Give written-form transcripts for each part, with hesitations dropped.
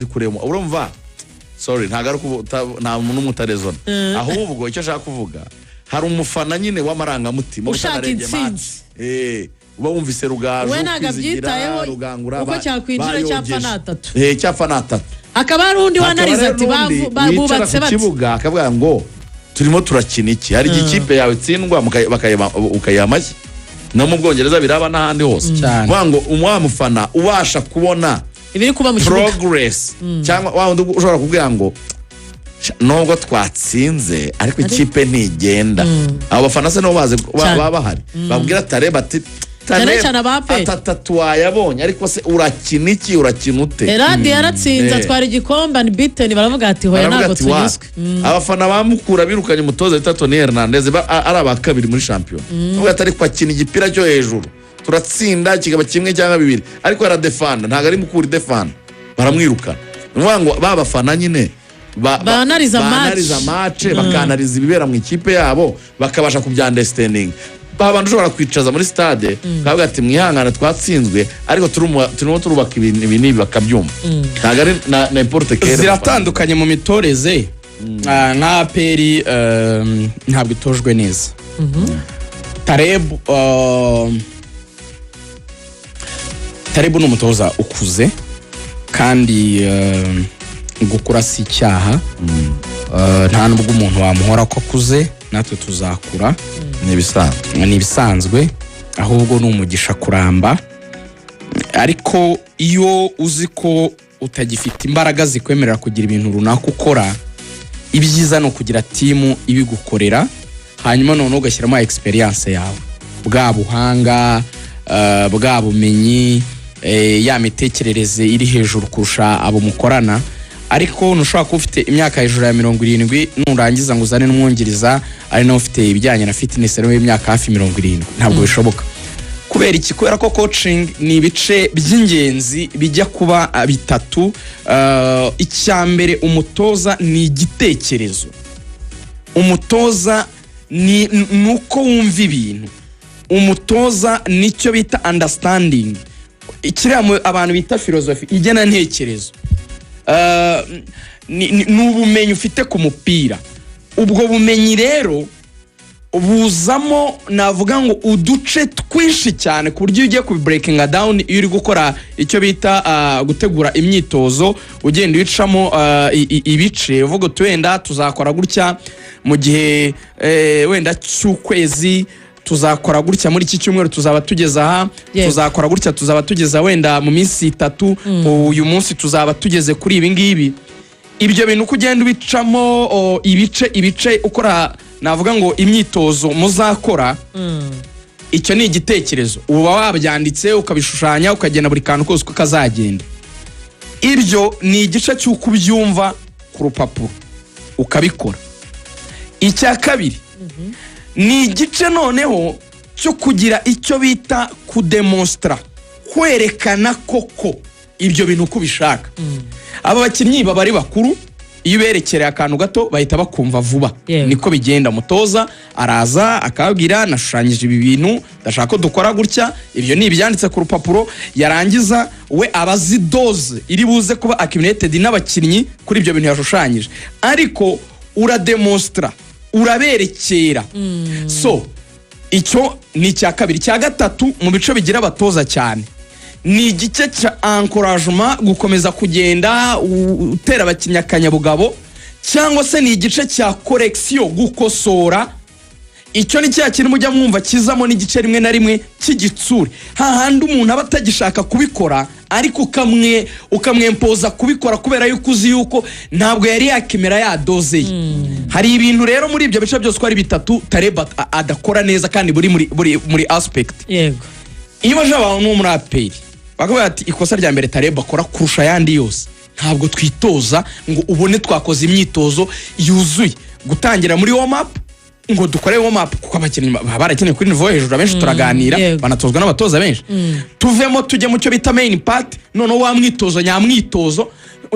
Kureba, urumva, sorry, ntabwo ari nta muntu n'umwe utarezona. Ahubwo icyo ashaka kuvuga, hari umufana nyine w'amarangamutima ushaka utanarebye intsinzi. match. Uba wumvise Rugaju, We ntabwo Kwizigira, abyitayeho, Rugangura uko cyakwinjira cyapfa bayogeje. ni atatu. Cyapfa ni atatu. Hakaba hari undi Hakaba wanariza rero ati n'undi wicara bubatse ku bate? kibuga akavuga ngo turimo turakina iki? Hari igihe ikipe yawe itsindwa ukayiha amashyi. No mu Bwongereza biraba, n'ahandi hose. Cyane. Kuvuga ngo wa mufana ubasha kubona ibiri kuba mu kibuga, progress, cyangwa wa wundi ushobora kubwira ngo "Sha, nubwo twatsinze ariko ikipe ntigenda." Abo bafana se nabo bazi Cyane. baba bahari babwira Taleb ati Cyane "Taleb, cyane aba APR. atatu wayabonye, ariko se urakina iki? Urakina ute?" Eradi yaratsinze, atwara igikombe unbeaten, baravuga ati hoya, Baravuga ntabwo ati, "Wa." tunyuzwe. Abafana ba Mukura birukanye umutoza wita Tony Hernandez, ari aba kabiri muri shampiyona. Bavuga ati ariko akina igipira cyo hejuru, turatsinda kikaba kimwe cyangwa bibiri, ariko aradefanda, ntabwo ari Mukura idefanda. Baramwirukana. Ni ukuvuga ngo ba bafana nyine Banariza match. banariza match, bakanariza ibibera mu ikipe yabo, bakabasha kubyunderstandinga. Ba bantu ushobora kwicaza muri stade ukavuga ati mwihangane, twatsinzwe, ariko turimo turubaka ibintu ibi n'ibi, bakabyumva. Ntabwo ari na n'importe quel. Ziratandukanye mu mitoreze. Nka APR ntabwo itojwe neza. Taleb, Taleb ni umutoza ukuze kandi gukura si icyaha. Nta nubwo umuntu wamuhora ko akuze, natwe tuzakura. Ni ibisanzwe. Ni ibisanzwe, ahubwo ni umugisha kuramba. Ariko iyo uzi ko utagifite imbaraga zikwemerera kugira ibintu runaka ukora, ibyiza ni ukugira team ibigukorera, hanyuma noneho ugashyiramo experience yawe, bwa buhanga, bwa bumenyi, ya mitekerereze iri hejuru kurusha abo mukorana. Ariko ntushobora kuba ufite imyaka hejuru ya 70, nurangiza ngo uzane n'umwungiriza ari nawe ufite ibijyanye na fitness, ariwe w'imyaka hafi 70. Ntabwo bishoboka. Kubera iki? Kubera ko coaching ni ibice by'ingenzi bijya kuba bitatu. Icya mbere, umutoza ni igitekerezo. Umutoza ni uko wumva ibintu. Umutoza nicyo bita understanding, kiriya abantu bita filozofi, igenantekerezo. Ni ubumenyi ufite ku mupira. Ubwo bumenyi rero buzamo, navuga ngo, uduce twinshi cyane, ku buryo iyo ugiye kubibreakinga down, iyo uri gukora icyo bita gutegura imyitozo, ugenda ubicamo ibice, uvuga uti wenda tuzakora gutya mu gihe wenda cy'ukwezi, tuzakora gutya muri iki cyumweru, tuzaba tugeze aha, tuzakora gutya, tuzaba tugeze wenda mu minsi 3, uyu munsi tuzaba tugeze kuri ibi ngibi. Ibyo bintu uko ugenda ubicamo ibice ibice, ukora, navuga ngo, imyitozo muzakora, icyo ni igitekerezo. Uba wabyanditse, ukabishushanya, ukagena buri kantu kose uko kazagenda. Ibyo ni igice cy'uko ubyumva ku rupapuro ukabikora. Icya kabiri ni igice noneho cyo kugira icyo bita kudemonsitara, kwerekana koko ibyo bintu uko ubishaka. Aba bakinnyi baba ari bakuru, iyo uberekereye akantu gato bahita bakumva vuba. Niko bigenda. Umutoza araza akababwira: nashushanyije ibi bintu, ndashaka ko dukora gutya. Ibyo ni ibyanditse ku rupapuro. Yarangiza we aba azi dose iri buze kuba accumulated n'abakinnyi kuri ibyo bintu yashushanyije, ariko urademonsitara, uraberekera. So icyo ni icya kabiri. Icya gatatu mu bice bigira abatoza cyane ni igice cya encouragement, gukomeza kugenda utera abakinnyi akanyabugabo, cyangwa se ni igice cya correction, gukosora. Icyo ni cya kintu mujya mwumva kizamo n'igice rimwe na rimwe cy'igitsure, hahandi umuntu aba atagishaka kubikora, ariko ukamwempoza kubikora kubera yuko uzi yuko ntabwo yari yakemera ya dose ye. Hari ibintu rero muri ibyo bice byose uko ari bitatu Taleb adakora neza, kandi buri muri aspect. Iyo baje abantu bo muri APR bakavuga ati ikosa rya mbere Taleb akora kurusha ayandi yose, ntabwo twitoza ngo ubone twakoze imyitozo yuzuye, gutangira muri warm up ngo dukore warm up, kuko abakinnyi baba barakeneye kuri niveau yo hejuru abenshi turaganira, banatozwa n'abatoza benshi. Tuvemo tujye mu cyo bita main part, noneho wa mwitozo nyamwitozo.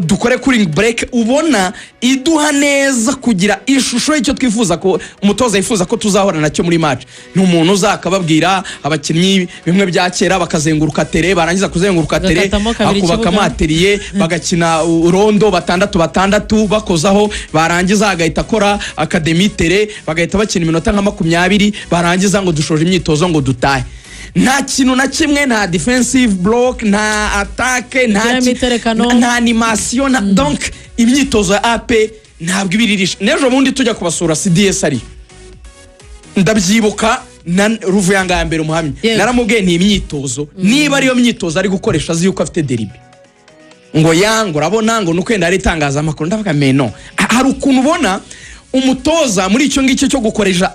Dukore cooling break ubona iduha neza kugira ishusho y'icyo twifuza ko umutoza yifuza ko tuzahora nacyo muri match. Ni umuntu uzakababwira abakinnyi bimwe bya kera, bakazenguruka terrain, barangiza kuzenguruka terrain, Bagakatamo kabiri akubaka ikibuga. Atelier, bagakina rondo batandatu batandatu bakozaho, barangiza agahita akora academy terrain, bagahita bakina iminota nka 20, barangiza ngo dushoje imyitozo, ngo dutahe. Nta kintu na kimwe, nta defensive block, nta attack, nta Gushyiramo iterekano. Nta animation, nta donc imyitozo ya APR ntabwo ibiririsha. N'ejo bundi tujya kubasura, CDS ariyo, ndabyibuka na Ruvuyanga ya mbere umuhamya. Naramubwiye ni imyitozo, niba ariyo myitozo ari gukoresha azi yuko afite derby, ngo ya ngo urabona ngo nuko wenda hari itangazamakuru. Ndavuga meno hari ukuntu ubona umutoza muri icyo ngicyo cyo gukoresha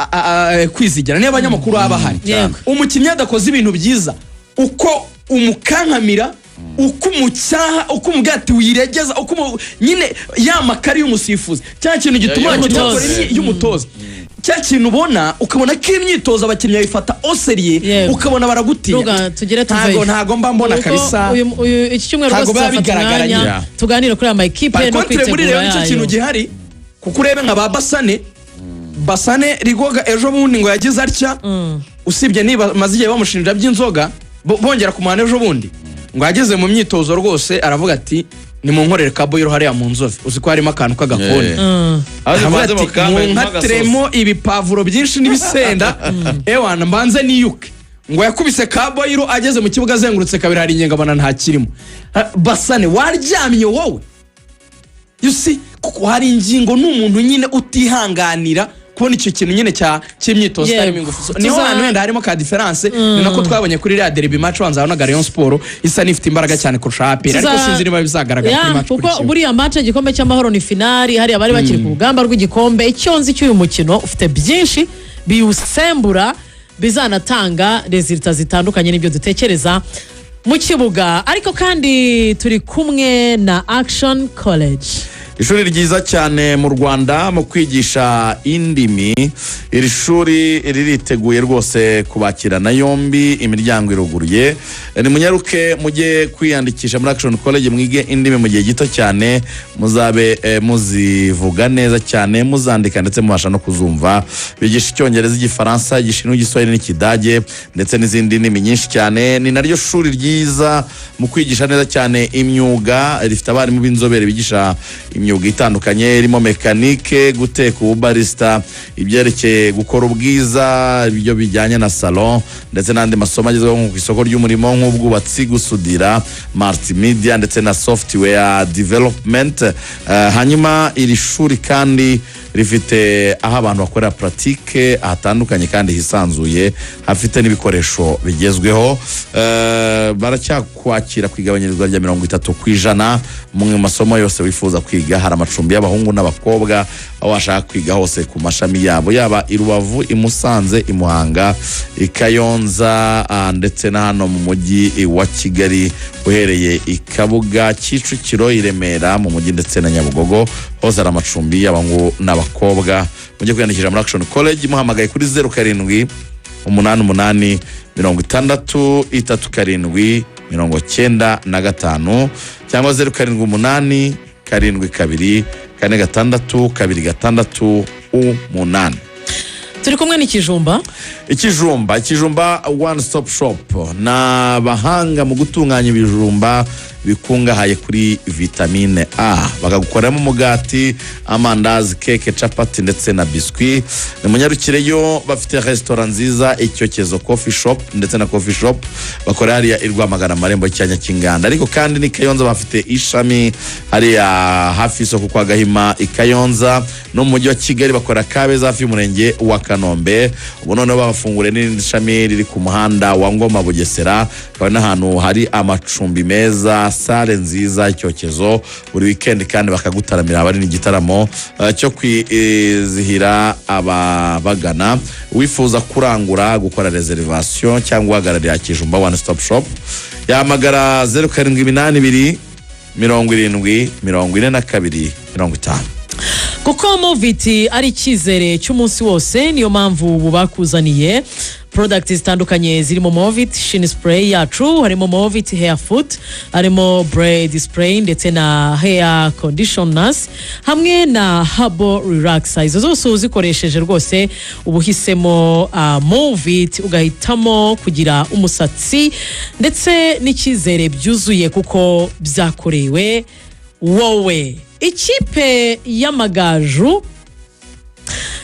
kwizigira, niba abanyamakuru baba bahari, umukinnyi adakoze ibintu byiza, uko umukankamira, uko umucyaha, uko umubwira ati wiregeza, uko nyine ya makari y'umusifuzi, cya kintu gituma abakinnyi y'umutoza. bakora y'umutoza, cya kintu ubona ukabona ko imyitozo abakinnyi bayifata au sérieux, ukabona baragutinya. Ruga, tugere Ntago tuveyo. ntago mba mbona Kuko kabisa. Iki cyumweru Ntago rwose biba tuzafata bigaragara umwanya nyine. tuganire kuri aya makipe Par no contre muri kwitegura rero nicyo kintu yayo. gihari, kuko urebe nka ba Basane, Basane Rigoga ejo bundi ngo yagize atya, usibye niba maze igihe bamushinja by'inzoga, bongera kumuhana, ejo bundi ngo yageze mu myitozo rwose aravuga ati: "Nimunkorere kaboyiro hariya mu nzove." Uzi ko harimo akantu k'agakoni. Aravuga ati: "Munkatiremo ibipavuro byinshi n'ibisenda, ewana mbanze niyuke." Ngo yakubise kaboyiro, ageze mu kibuga azengurutse kabiri, hari ingengo abona ntakirimo. Ha, Basane waryamye wowe, you see, kuko hari ingingo ni umuntu nyine utihanganira kubona icyo kintu nyine cya cy'imyitozo itarimo ingufu. So, niho hantu wenda harimo ka différence. Ni nako twabonye kuri iriya derby match wanza, wabonaga Rayon Sport isa n'ifite imbaraga cyane kurusha APR, ariko sinzi niba bizagaragara kuri match Kuko ikurikiyeho. buriya match igikombe cy'amahoro ni finali, hariya bari bakiri ku rugamba rw'igikombe. Icyo nzi cy'uyu mukino ufite byinshi biwusembura, bizanatanga résultats zitandukanye n'ibyo dutekereza mu kibuga. Ariko kandi turi kumwe na Action College. Ishuri ryiza cyane mu Rwanda mu kwigisha indimi. Iri shuri ririteguye rwose kubakirana yombi, imiryango iruguruye. Ni munyaruke mujye kwiyandikisha muri Action College, mwige indimi mu gihe gito cyane, muzabe muzivuga neza cyane, muzandika ndetse mubasha no kuzumva. Bigisha Icyongereza, Igifaransa, Igishinwa, Igiswahili n'Ikidage ndetse n'izindi ndimi nyinshi cyane. Ni naryo shuri ryiza mu kwigisha neza cyane imyuga. Rifite abarimu b'inzobere bigisha imyuga itandukanye irimo mécanique, guteka, ububarista, ibyerekeye gukora ubwiza, ibyo bijyanye na salon, ndetse n'andi masomo agezweho nko ku isoko ry'umurimo nk'ubwubatsi, gusudira, multimedia ndetse na software development. Hanyuma iri shuri kandi rifite aho abantu bakorera pratique hatandukanye kandi hisanzuye, hafite n'ibikoresho bigezweho. Baracyakwakira ku igabanyirizwa rya 30% mu masomo yose wifuza kwiga. Hari amacumbi y'abahungu n'abakobwa aho washaka kwiga hose ku mashami yabo, yaba i Rubavu, i Musanze, i Muhanga, i Kayonza, ndetse na hano mu mujyi wa Kigali, uhereye i Kabuga, Kicukiro, i Remera mu mujyi ndetse na Nyabugogo, hose hari amacumbi y'abahungu n'abakobwa. Mujye kwiyandikisha muri Action College muhamagaye kuri 0788 63 37 95 cyangwa 0787 24 62 8. Turi kumwe n'ikijumba. Ikijumba, Ikijumba One Stop Shop ni abahanga mu gutunganya ibijumba bikungahaye kuri vitamine A, bakagukoreramo umugati, amandazi, keke, capati ndetse na biswi. Ni munyarukireyo, bafite resitora nziza, Icyokezo Coffee Shop ndetse na coffee shop bakorera hariya i Rwamagana, amarembo y'icyanya cy'inganda. Ariko kandi ni Kayonza, bafite ishami hariya hafi y'isoko kwa Gahima i Kayonza, no mu mujyi wa Kigali bakora Kabeza hafi y'umurenge wa Kanombe. Ubu noneho babafunguriye n'irindi shami riri ku muhanda wa Ngoma Bugesera, akaba n'ahantu hari amacumbi meza, salle nziza, icyokezo. Buri weekend kandi bakagutaramira, haba hari n'igitaramo cyo kwizihira ababagana. Wifuza kurangura, gukora reservation cyangwa guhagararira Kijumba One Stop Shop, yahamagara 0782 70 42 50. Kuko Movit ari icyizere cy'umunsi wose, niyo mpamvu ubu bakuzaniye product zitandukanye zirimo Movit Sheen Spray yacu, harimo Movit Hair Food, harimo Braid Spray ndetse na Hair Conditioners hamwe na Herbal Relaxer. Izo zose uzikoresheje rwose uba uhisemo Movit, ugahitamo kugira umusatsi ndetse n'icyizere byuzuye kuko byakorewe wowe. Ikipe y'Amagaju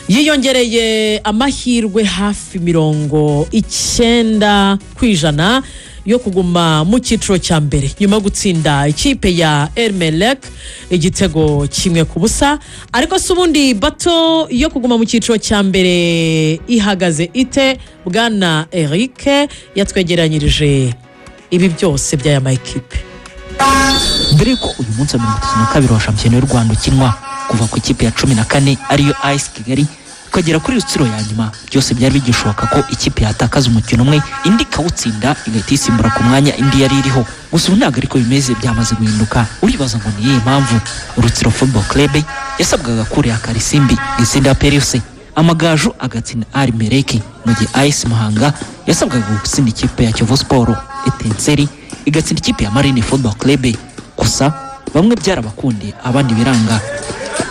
yiyongereye amahirwe hafi 90% yo kuguma mu cyiciro cya mbere nyuma yo gutsinda ikipe ya Al Merreikh igitego 1-0. Ariko se ubundi battle yo kuguma mu cyiciro cya mbere ihagaze ite? Bwana Eric yatwegeranyirije ibi byose by'aya ma ekipe. Mbere y'uko uyu munsi wa 32 wa shampiyona y'u Rwanda ukinwa, kuva ku ikipe ya 14 ariyo AS Kigali ukagera kuri Rutsiro ya nyuma, byose byari bigishoboka ko ikipe yatakaza umukino umwe, indi ikawutsinda, igahita isimbura ku mwanya indi yari iriho. Gusa ubu ntabwo ariko bimeze, byamaze guhinduka. Uribaza ngo ni iyihe mpamvu? Rutsiro Football Club yasabwaga kurira Karisimbi itsinda APR FC, Amagaju agatsinda Al Merreikh, mu gihe AS Muhanga yasabwaga gutsinda ikipe ya Kiyovu Sport, Etincelles igatsinda ikipe ya Marine Football Club. Gusa bamwe byarabakundiye, abandi biranga.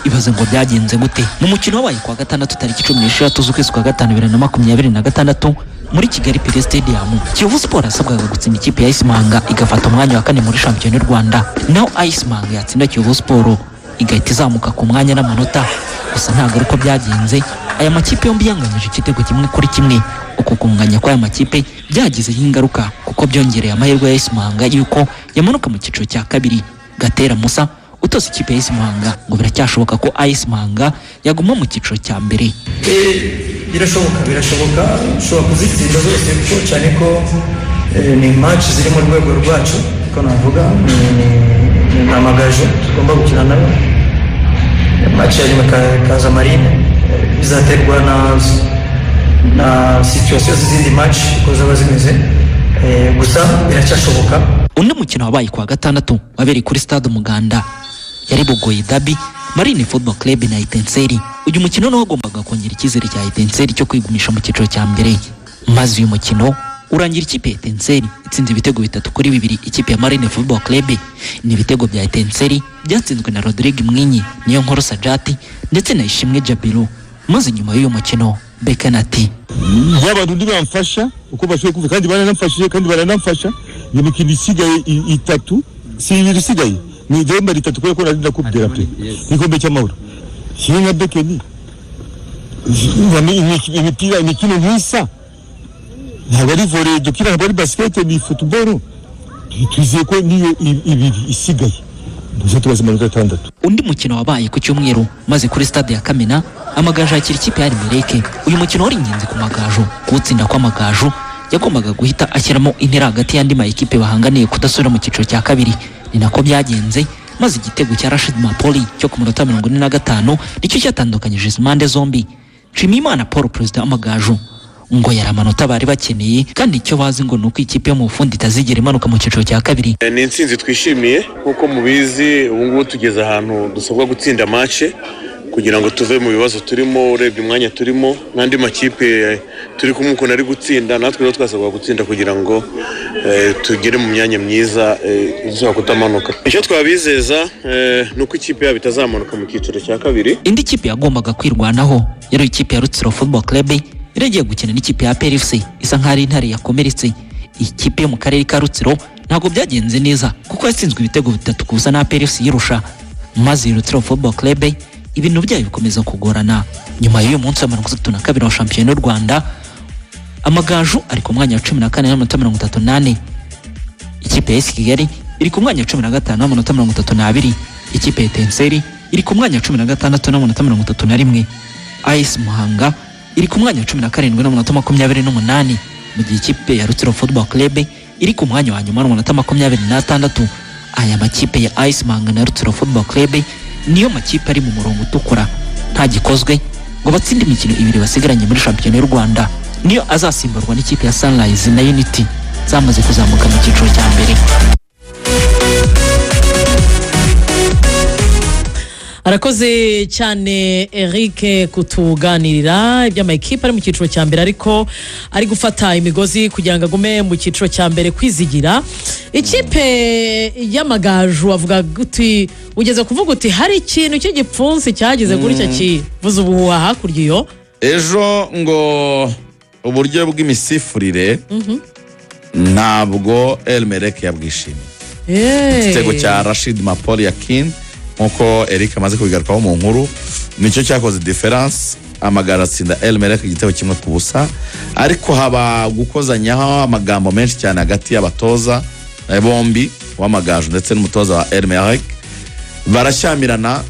Ibaze ngo byagenze gute? Mu mukino wabaye kuwa gatandatu tariki 16 z'ukwezi kwa gatanu 2026 muri Kigali Pele Stadium, Kiyovu Sport yasabwaga gutsinda ikipe ya AS Muhanga igafata umwanya wa kane muri shampiyona y'u Rwanda, naho AS Muhanga yatsinda Kiyovu Sport igahita izamuka ku mwanya n'amanota. Gusa ntabwo ariko byagenze. Aya makipe yombi yanganyije igitego 1-1. Uku kunganya kw'aya makipe byagizeho ingaruka kuko byongereye amahirwe ya AS Muhanga y'uko yamanuka mu cyiciro cya kabiri. Gatera Musa utoza ikipe ya AS Muhanga ngo biracyashoboka ko AS Muhanga yaguma mu cyiciro cya mbere. Birashoboka, birashoboka, ushobora kuzitsinda zose kuko cyane ko ni match ziri mu rwego rwacu, ko navuga ni Amagaju tugomba gukina nayo, match ya nyuma ikaza Marine. Bizaterwa na situation z'izindi match uko zaba zimeze. Gusa biracyashoboka. Undi mukino wabaye kuwa gatandatu wabereye kuri Stade Umuganda yari Bugoyi Derby, Marine Football Club na Etincelles. Uyu mukino nawo wagombaga kongera icyizere cya Etincelles cyo kwigumisha mu cyiciro cya mbere, maze uyu mukino urangira ikipe ya Etincelles itsinze ibitego 3-2 ikipe ya Marine Football Club. Ni ibitego bya Etincelles byatsinzwe na Rodrigue Mwinyi, Niyo Nkuru Sajati ndetse na Ishimwe Jabiru. Maze nyuma y'uyu mukino Bekana ati: Y'abantu bamfasha uko bashoboye kumva kandi baranamfashije kandi baranamfasha. Iyo mikino isigaye itatu, si ibiri isigaye, ni igihembo itatu kubera ko nari ndakubwira pe igikombe cy'amahoro kimwe nka Bekeni. Imipira, imikino nk'isa, ntabwo ari volley dukina, ntabwo ari basket, ni football. Twizeye ko niyo ibiri isigaye gusa tubaze amanota 6. Undi mukino wabaye ku cyumweru, maze kuri Stade ya Kamena Amagaju yakira ikipe ya Al Merreikh. Uyu mukino wari ingenzi ku Magaju. Kuwutsinda kw'Amagaju yagombaga guhita ashyiramo intera hagati y'andi ma ekipe bahanganiye kudasubira mu cyiciro cya kabiri. Ni nako byagenze, maze igitego cya Rashid Mapoli cyo ku munota 45 nicyo cyatandukanyije izi mpande zombi. Nshimiyimana Paul, perezida w'Amagaju, ngo yari amanota bari bakeneye, kandi icyo bazi ngo ni uko ikipe yo mu bufundi itazigera imanuka mu cyiciro cya kabiri. Ni intsinzi twishimiye. Nk'uko mubizi, ubu ngubu tugeze ahantu dusabwa gutsinda match kugira ngo tuve mu bibazo turimo. Urebye umwanya turimo n'andi makipe turi kumwe ukuntu ari gutsinda, natwe rero twasabwa gutsinda kugira ngo tugere mu myanya myiza ishobora kutamanuka. Icyo twabizeza ni uko ikipe yabo itazamanuka mu cyiciro cya kabiri. Indi kipe yagombaga kwirwanaho yari ikipe ya Rutsiro Football Club yari igiye gukina n'ikipe ya APR FC isa nk'aho ari intare yakomeretse. Ikipe yo mu karere ka Rutsiro ntabwo byagenze neza kuko yatsinzwe ibitego 3-0 na APR FC yirusha, maze Rutsiro Football Club ibintu byayo bikomeza kugorana. Nyuma y'uyu munsi wa 32 wa shampiyona y'u Rwanda, Amagaju ari ku mwanya wa 14 n'amanota 34, ikipe ya AS Kigali iri ku mwanya wa 15 n'amanota 32, ikipe ya Etincelles iri ku mwanya wa 16 n'amanota 31, AS Muhanga iri ku mwanya wa 17 n'amanota 28, mu gihe ikipe ya Rutsiro Football Club iri ku mwanya wa nyuma n'amanota 26. Aya makipe ya AS Muhanga na Rutsiro Football Club niyo makipe ari mu murongo utukura. Nta gikozwe ngo batsinde imikino ibiri basigaranye muri shampiyona y'u Rwanda, niyo azasimburwa n'ikipe ya Sunrise na Unity zamaze kuzamuka mu cyiciro cya mbere. Arakoze cyane Eric kutuganirira iby'amakipe ari mu cyiciro cya mbere, ariko ari gufata imigozi kugira ngo agume mu cyiciro cya mbere. Kwizigira, ikipe y'Amagaju, avuga uti ugeze kuvuga uti hari ikintu cy'igipfunsi cyagize gutya kivuza ubuhuha hakurya iyo. Ejo ngo uburyo bw'imisifurire ntabwo El Merreikh yabwishimiye. Igitego cya Rashid Mapoli Yakin, nkuko Eric amaze kubigarukaho mu nkuru, nicyo cyakoze différence. Amagaju atsinda El Merreikh igitego 1-0, ariko haba gukozanyaho amagambo menshi cyane hagati y'abatoza bombi, w'Amagaju ndetse n'umutoza wa El Merreikh, barashyamirana.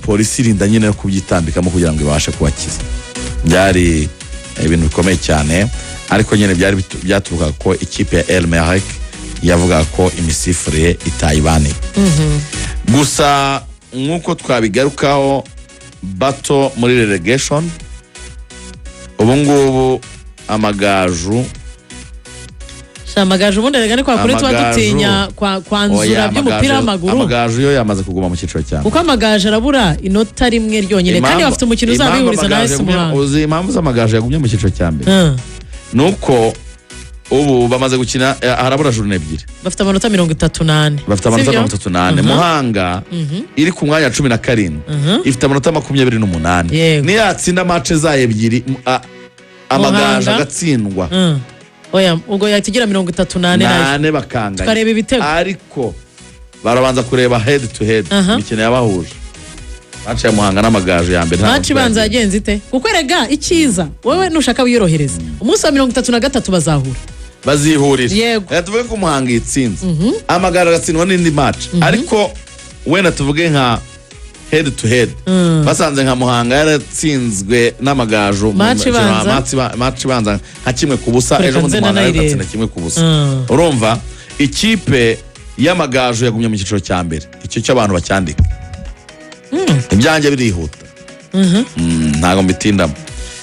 Polisi irinda nyine no kubyitambikamo kugira ngo ibashe kubakiza. Byari ibintu bikomeye cyane, ariko nyine byari byaturukaga ko ikipe ya El Merreikh yavugaga ko imisifurire itayibaniye. Gusa nk'uko twabigarukaho bato muri relegation, ubu ngubu Amagaju Sha, Amagaju ubundi rega ni kwa kuri tuba dutinya kwanzura Oya, by'umupira w'amaguru. Amagaju yo yamaze kuguma mu cyiciro cya mbere. Kuko Amagaju arabura inota rimwe ryonyine, kandi bafite umukino uzabihuriza na Impamvu AS Amagaju Muhanga. Uzi impamvu z'Amagaju yagumye mu cyiciro cya mbere? Ni uko ubu bamaze gukina, harabura journée ebyiri. Bafite amanota 34. Bafite amanota Sibyo? 34. Muhanga iri ku mwanya wa 17 ifite amanota 28. Niyatsinda match zayo ebyiri, Amagaju Muhanga. agatsindwa Oya, ubwo yahita igira 34 nayo. Nane bakanganya. Tukareba ibitego. Ariko barabanza kureba head to head, imikino yabahuje. Match ya Muhanga n'Amagaju ya mbere ntabwo Match ibanza twagiye. yagenze ite? Kuko erega icyiza, wowe nushaka wiyorohereza, umunsi wa 33 bazahura. Bazihurira. Yego. Reka tuvuge ko Muhanga yitsinze, Amagaju agatsindwa n'indi match, ariko wenda tuvuge nka head to head basanze nka Muhanga yaratsinzwe n'Amagaju mu Match mukino wa ibanza. match ibanza nka 1-0. Reka Ejo bundi nze Muhanga nanayirebe. yaratsinda 1-0. Urumva ikipe y'Amagaju yagumye mu cyiciro cya mbere, icyo cyo abantu bacyandika. Ibyanjye birihuta. Ntabwo mbitindamo.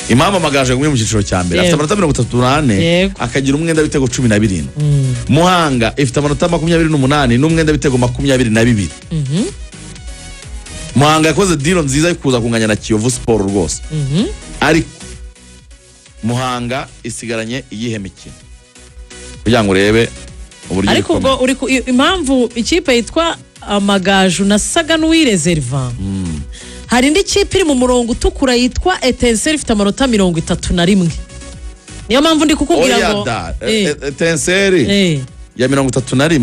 Impamvu Amagaju yagumye mu cyiciro cya mbere, afite amanota 34, akagira umwenda w'ibitego 17. Muhanga ifite amanota 28 n'umwenda w'ibitego 22. Muhanga yakoze deal nziza yo kuza kunganya na Kiyovu Sport rwose, ariko Muhanga isigaranye iyihe mikino kugira ngo urebe uburyo Ariko ubwo bikomeye. uri impamvu ikipe yitwa Amagaju nasaga n'uwirezeriva, hari indi kipe iri mu murongo utukura yitwa Etincelles, ifite amanota 31. Niyo mpamvu ndi kukubwira Oya ngo da. Eh, Etincelles ya 31.